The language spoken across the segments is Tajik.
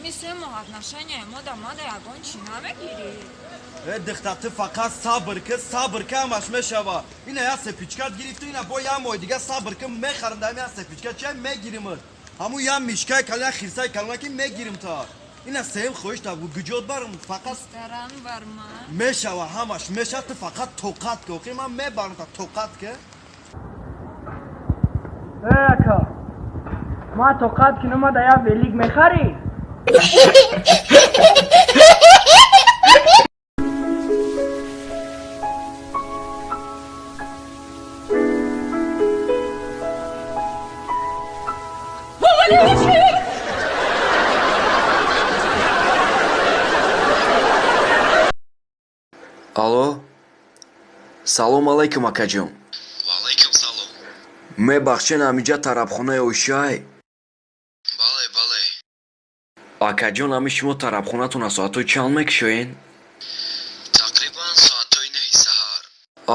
Ҳами 3 моҳ отношения мо да мада ягон чӣ намегирӣ? Э, духта, ту фақат сабр ки, сабр ки, ҳамаш мешава. Ина я сепичкат гирифту, ина бо як моҳи дига сабр ки, мехарам. Дами я сепичка чай мегиримат. Ҳамун я мишкаи калон, я хирсаи калона ки мегирим та. Ина сеюм хоҳиш та гуҷот барам фақат. Ресторан бар ман. Мешава, ҳамаш мешава, ту фақат тоқат ки, охи ман мебарам та, тоқат ки. Э, ака, ма тоқат кинам, да я велик мехарӣ? Алло, салом алайкум, акаҷон. Ваалайкум салом. Мебахшен, ҳамиҷа тарабхонаи Ошай? Бале, бале. Акаҷон, ҳами шумо тарабхонатона соатҳои чанд мекушоен? Тақрибан соатҳои 9-и саҳар.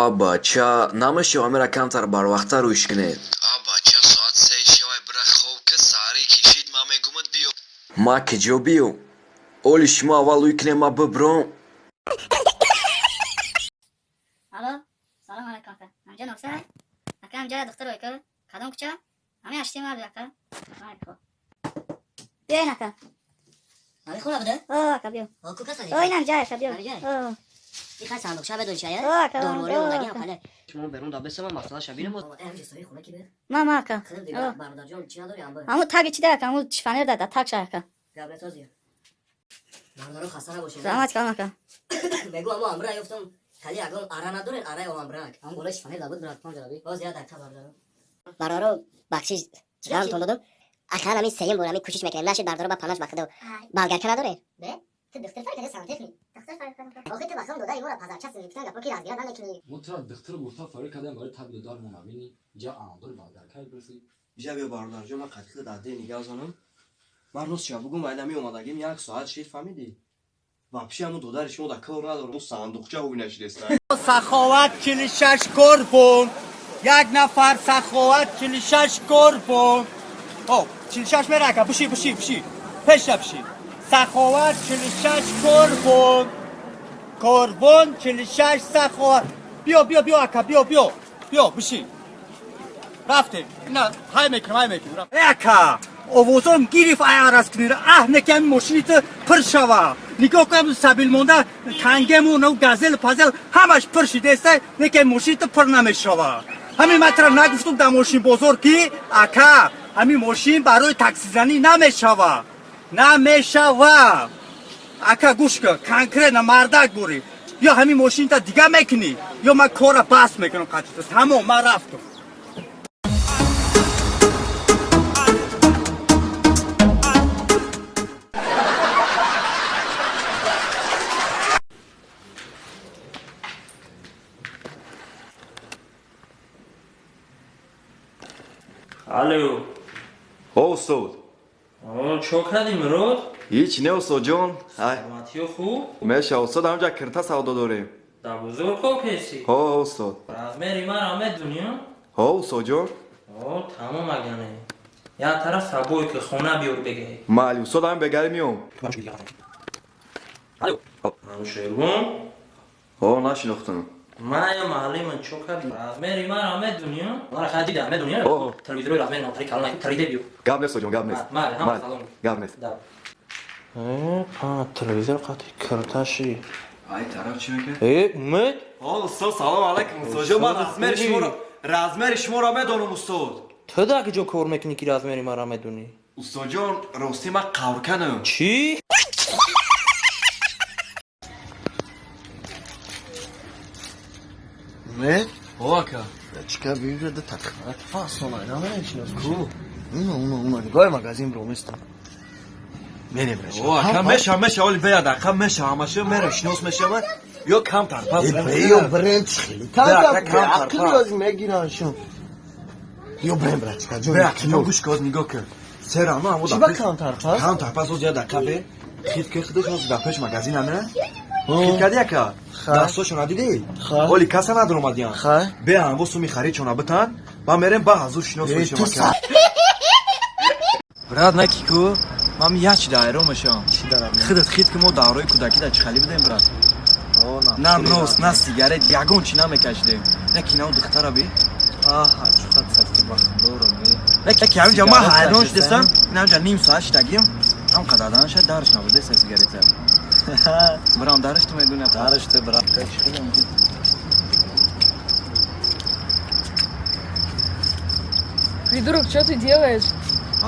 А бача, намешава амира камтар барвақттар рӯйш кунед? А бача, соат 3 шавай, бира хоб ки, саҳарӣ кишид, ман мегумад, биё. Ма киҷо биём? Оли шумо аввал ӯй кунем, ма бибром. Алло, салом алайкум, ака. Ҳамҷа Ноксай? Ака, ҳамҷа духтар ой ка? Кадом кӯча? Ҳами ҳашти мард, ака. Майли, хуб. Биёин, ака. Ҳами хона буда? О, ака, биё. О, ку каса? О, инам ҷай, ака, биё. Ҳами ҷай? О, Ихай сандуқча бедон чая? О, ака, Дорворӣ о, ондагӣ ака. ҳам хале. Шумо берун да бесама масъалаша бинем. Ҳамҷа соҳиби хона ки бе? Ма, ма, ака. Хидм О. дига бародарҷон чӣ надори амба? Ҳамун таги чи да, ака, ҳамун шифонер да, таг ша, ака. Гап несози. Бародаро, хаста набошед. Раҳмат калон, ака. Мегу амо амра ёфтам. Хали ягон ара надорен, араи омамрак. Ҳам болои шифонер да буд, брат, панҷ раби. Боз як дақиқа, бародаро. Бародаро, бахшиш, ғамтон додам. Ақаллан ҳамин сеюм бор ҳамин кӯшиш мекунем, нашид, бародаро, ба панош ба худо. Болгарка надорем? Бе? Ту духтар фарқ кардӣ, сантехник. Духтар фарқ кардам. Охи ту ба хом додари моро пазарча гуфтан гапо ки разгирад намекунӣ. Мо тура духтур гуфта фарӣ кардем барои таби додармон набинӣ, ҷа андор балгаркай бирсӣ. Ижа биё, бародарҷон, ман қатиқи дар дей нигаҳ занам. Ман рост ча бугум, айда меомадагим, як соат шид, фаҳмидӣ? Вообще ҳамун додари шумо да кор надорам, сандуқча ҳуй нашидеста. Саховат 46 корбон. Як нафар Саховат 46 корбон. О, 46 мера, ака, буши, буши, буши. Пеша буши. Саховат 46 корбон. Корбон 46 Саховат. Биё, биё, биё, ака, биё, биё. Биё, буши. Рафтем. Ина, ҳай мекунам, ҳай мекунам. Э, ака, овозом гириф, ай араз кунира. Аҳ, неки ҳамин мошини ту пур шава. Нигоҳ кун, сабил монда, тангему, ну, газел, пазел, ҳамаш пур шидеста, неки мошини ту пур намешава. Ҳамин ман тура нагуфтум дар мошинбозор ки, ака, ҳамин мошин барои таксизанӣ намешава. Намешава. Ака, гӯш кун, конкретно мардак бурӣ. Ё ҳамин мошинта дига мекунӣ, ё ман кора бас мекунам қатита. Тамом, ман рафтам. Алло. О, устод. О, чо кардӣ, Мурод? Ҳеҷ не, устодҷон. Ай, Саломатиё хуб? Меша, устод, ҳамҷа кирта савдо дорем. Дар бозор кор кесӣ? Ҳо, устод. Размери мара медунӣ? Ҳо, устодҷон. О, тамом, агане. Як тараф сабое ки хона биёр бегаи. Майли, устод, ҳамин бегари меом. Алло. Шербон? Ҳо, нашинохтам. Ман я маълиман, чо кардӣ? Размери мара медунӣ? Мара хай дида медунӣ? О. Телевизори размери навтари калона тариде биё. Гап нест, устодҷон, гап нест. Майли, ҳама Майли, салом. Гап нест. Да. Э, па, телевизор қати кирташи. Ай тараф чӣ мекунед? Э, Умед? Ҳо, устод, салом алайкум, устодҷон, ман размери шуморо, размери шуморо медонам, устод. Ту дар куҷо кор мекунӣ ки размери мара медонӣ? Устодҷон, ростӣ ман қаврканам. Чӣ? Умед? Ҳо, ака. Чика бигӯ, да тахарат фасона, намешинос ку. Уна, уна, уна, нигоҳи магазин бро местам. Мерем. О, ака, меша, меша, оли беяд, ака, меша, ҳамаша мера шинос мешавад, ё камтар пас. Ё брем, хеле Бе, ака, камтар ақли пас. ёз мегиран шун. Ё брем, братчика, ҷон. Бе, ака, гӯш кун, нигоҳ кун. Сера, ма ҳамо Чӣ ба камтар пас? Камтар пас, оз як дақа бе. Хит ки худаш оз дар пеш магазина не? Хит кардӣ, ака? Дастошона дидӣ? Оли каса надоромадиян. Бе, ҳамво суми харидшона битан, ба мерем, ба ҳазур шинос Э, мешем, ту ака. Брат, наки ку, ман як чи даъро мешавам. Худат хит ки мо давраи кӯдакӣ дар чӣ хали будем, брат. На нос, на сигарет, ягон чи намекашидем. На кинау духтара би. Наки ҳамҷа ман ҳайрон шудастам, инамҷа ним соат шидагим, ҳам қадарданаша дарш набудеса сигарета. Брам, дарш ту медуня. Дарш ту, брат, чӣ хелам. Придурок, что ты делаешь?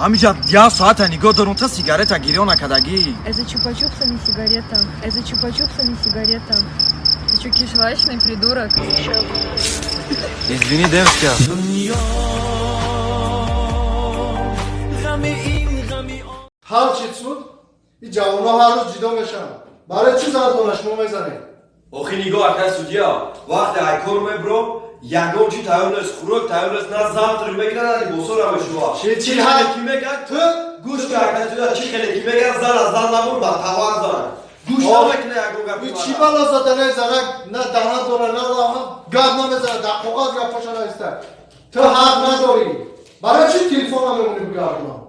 Ҳамиҷа як соата нигоҳ дорум, та сигарета гирён накардагӣ. Это чупа-чупс, а не сигарета. Это чупа-чупс, а не сигарета. Ты что, кишлачный придурок? Извини, девушка. Ҳар чи суд, ин ҷавонҳо ҳар рӯз ҷидо мешаванд. Барои чӣ зардона шумо мезанед? Охи нигоҳ, ака судья, вақте айкор мебром, ягон чи тайёр нест, хӯрок тайёр нест, на завтрак мекунад, на либосора мешува. Чи Чи хеле ки мекард, ту гӯш ка, ака судья, чи хеле ки мекард, зан аз зан набур, ба тавар зан. Гӯш намекуна ягон гапи Чӣ мара. бало задане занак, на даҳан дора, на лаҳан, гап намезанад, дар коғаз гапаша нависта. Ту ҳақ надорӣ. Барои чӣ телефон намемонӣ бигардонам?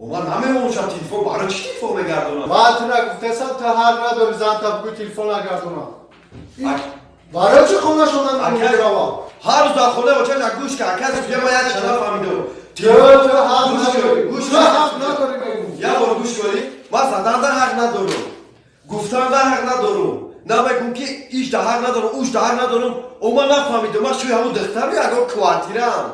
Омар намемоншам телефон, барои чӣ телефон мегардонам? Ман ту нагуфтесам, ту ҳақ надорӣ занта бигӯ телефон нагардонам. Барои чӣ хонашон намемонӣ биравам? Ҳар рӯз дар хона очаш, гӯш ка, ака судья, ман як чиз нафаҳмидам. Ту ҳақ надорӣ. Гӯш Ту ҳақ надорӣ, мегӯм. Як бор гӯш кунӣ, ман заданда ҳақ надорам, гуфтанда ҳақ надорам, намегӯм ки иш да ҳақ надорам, уш да ҳақ надорам. О, ман нафаҳмидам, ман шӯи ҳамун духтару ягон квартираам.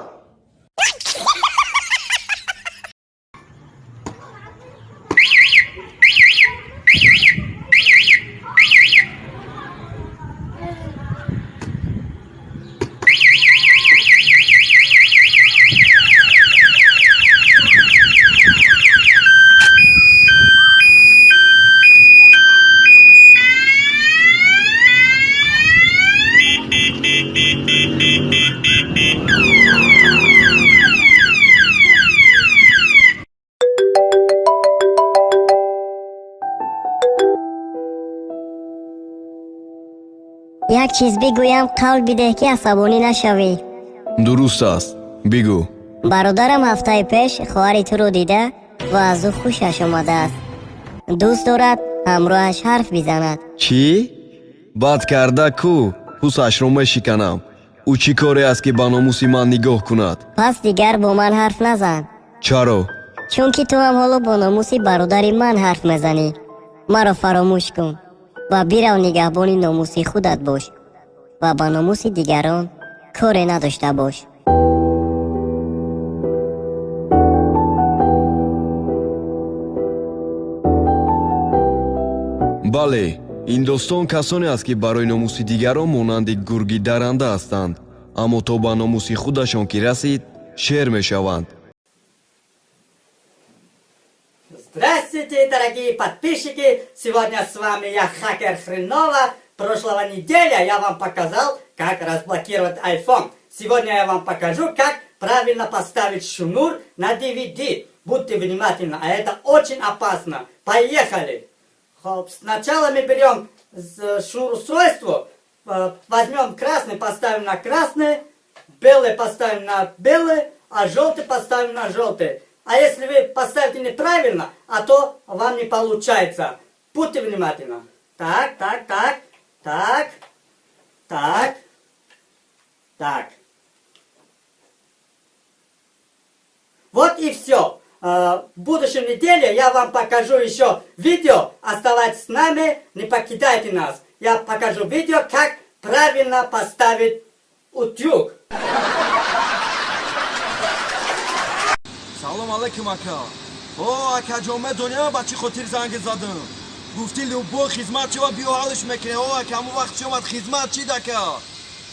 Як чиз бигӯям, қавл бидеҳ, ки асабонӣ нашавӣ. Дуруст аст, бигӯ. Бародарам ҳафтаи пеш хоҳари туро дида ва аз ӯ хушаш омадааст. Дӯст дорад ҳамроҳаш ҳарф бизанад. Чӣ бад карда ку, ҳусашро мешиканам. Ӯ чӣ коре аст, ки ба номуси ман нигоҳ кунад? Пас дигар бо ман ҳарф назан. Чаро? Чунки ту ҳам ҳоло бо номуси бародари ман ҳарф мезанӣ. Маро фаромӯш кун ва бирав, нигаҳбони номуси худат бош ва ба номуси дигарон коре надошта бош. Бале, ин достон касоне аст, ки барои номуси дигарон монанди гурги даранда ҳастанд, аммо то ба номуси худашон ки расид, шер мешаванд. Здравствуйте, дорогие подписчики! Сегодня с вами я, хакер Хренова. Прошлого неделя я вам показал, как разблокировать iPhone. Сегодня я вам покажу, как правильно поставить шнур на DVD. Будьте внимательны, а это очень опасно. Поехали! Хоп, сначала мы берем шнур устройство, возьмем красный, поставим на красный, белый поставим на белый, а желтый поставим на желтый. А если вы поставите неправильно, а то вам не получается. Будьте внимательны. Так, так, так, так, так, так. Вот и все. В будущем неделе я вам покажу еще видео. Оставайтесь с нами, не покидайте нас. Я покажу видео, как правильно поставить утюг. Салом алейкум, ака. О, акаҷон, медонӣ ба чӣ хотир занг задам? Гуфтӣ, любой хизмат чива, биё, ҳалш мекунем. О, ака, ҳамун вақт чи омад, хизмат чид, ака?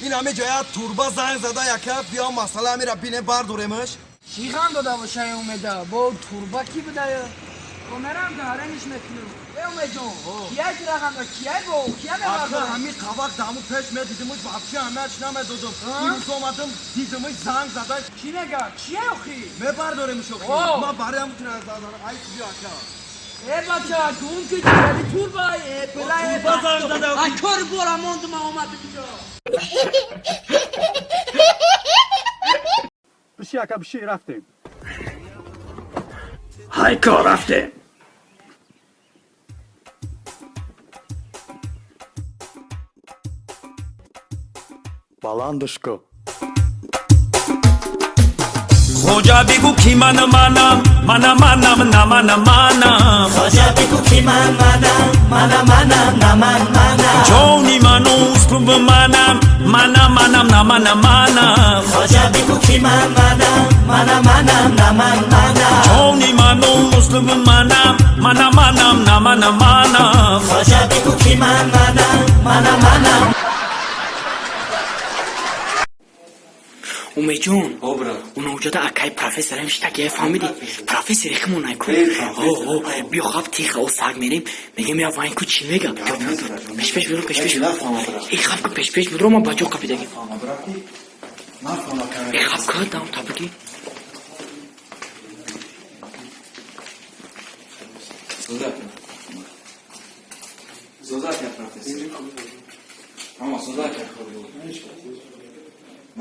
Ин ҳаме ҷоя турба занг зада, яка, биё, масъала ҳамира бинем, бардоремаш. Чӣ ғам дода бошай Умеда? Бо турба кӣ будая? Бо мерам гараниш мекунам. Э, Умедҷон, кияй тира ғам да, кияй бо кия Ака, мебардорам? ҳами қавақ даму пеш медидимуш, вообще ҳамач намедодум. Имрӯз омадам, дидимуш, занг зада. Чӣ мега? Чие охи? Мебардоремуш, охи. О! Ман барои ҳамун тира задам. Ай, биё, ака. Э, бача, гум ки чиали турба, э, била, э, Турба занг зада, охи. Ай, кори бора мондум, омадам инҷо. Биши, ака, биши, рафтем. Ҳай кор рафтем. Баландаш ку. Хоҷа, бигӯ, ки ман манам, мана манам, на мана манам. Хоҷа, бигӯ, ки ман манам, мана манам, на ман манам. Ҷони ману услуби манам, мана манам, на мана манам. Хоҷа, бигӯ, ки ман манам, мана манам, на ман манам. Ҷони ману услуби манам, мана манам, на мана манам. Хоҷа, бигӯ, ки ман манам, мана манам. Умедҷон, уноҷода акай профессорам штакия, фаҳмидӣ? Профессори химонай ку. Биё, хаб тиха о саг мерем, мегем я вайн ку, чӣ мега. Пешпеш биру, пешпеш. Э, хаб ку, пешпеш будро, ман ба ҷо қапидагим. Э, хаб ку, дам табиги.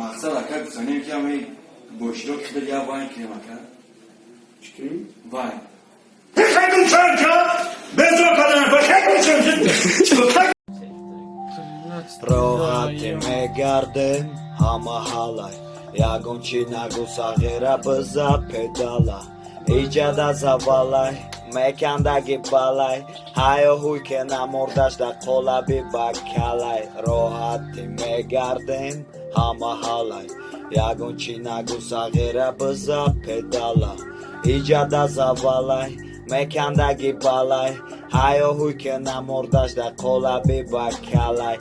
Мақсад, ака, гуфтанем, ки ами бо иштироки худат як вайн кунем, ака. Вайн. Роҳате мегардем ҳама ҳалай, ягон чӣ нагӯ, сағира, биза педала. Иҷада завалай мекандаги балай, ҳаё ҳуй ке намурдаш да қолаби бакалай. Роҳате мегардем ҳама ҳалай, ягон чӣ нагӯ, сағира, биза педала. Иҷада завалай мекандаги балай, ҳаё ҳуй ке намурдаш да қолаби бакалай.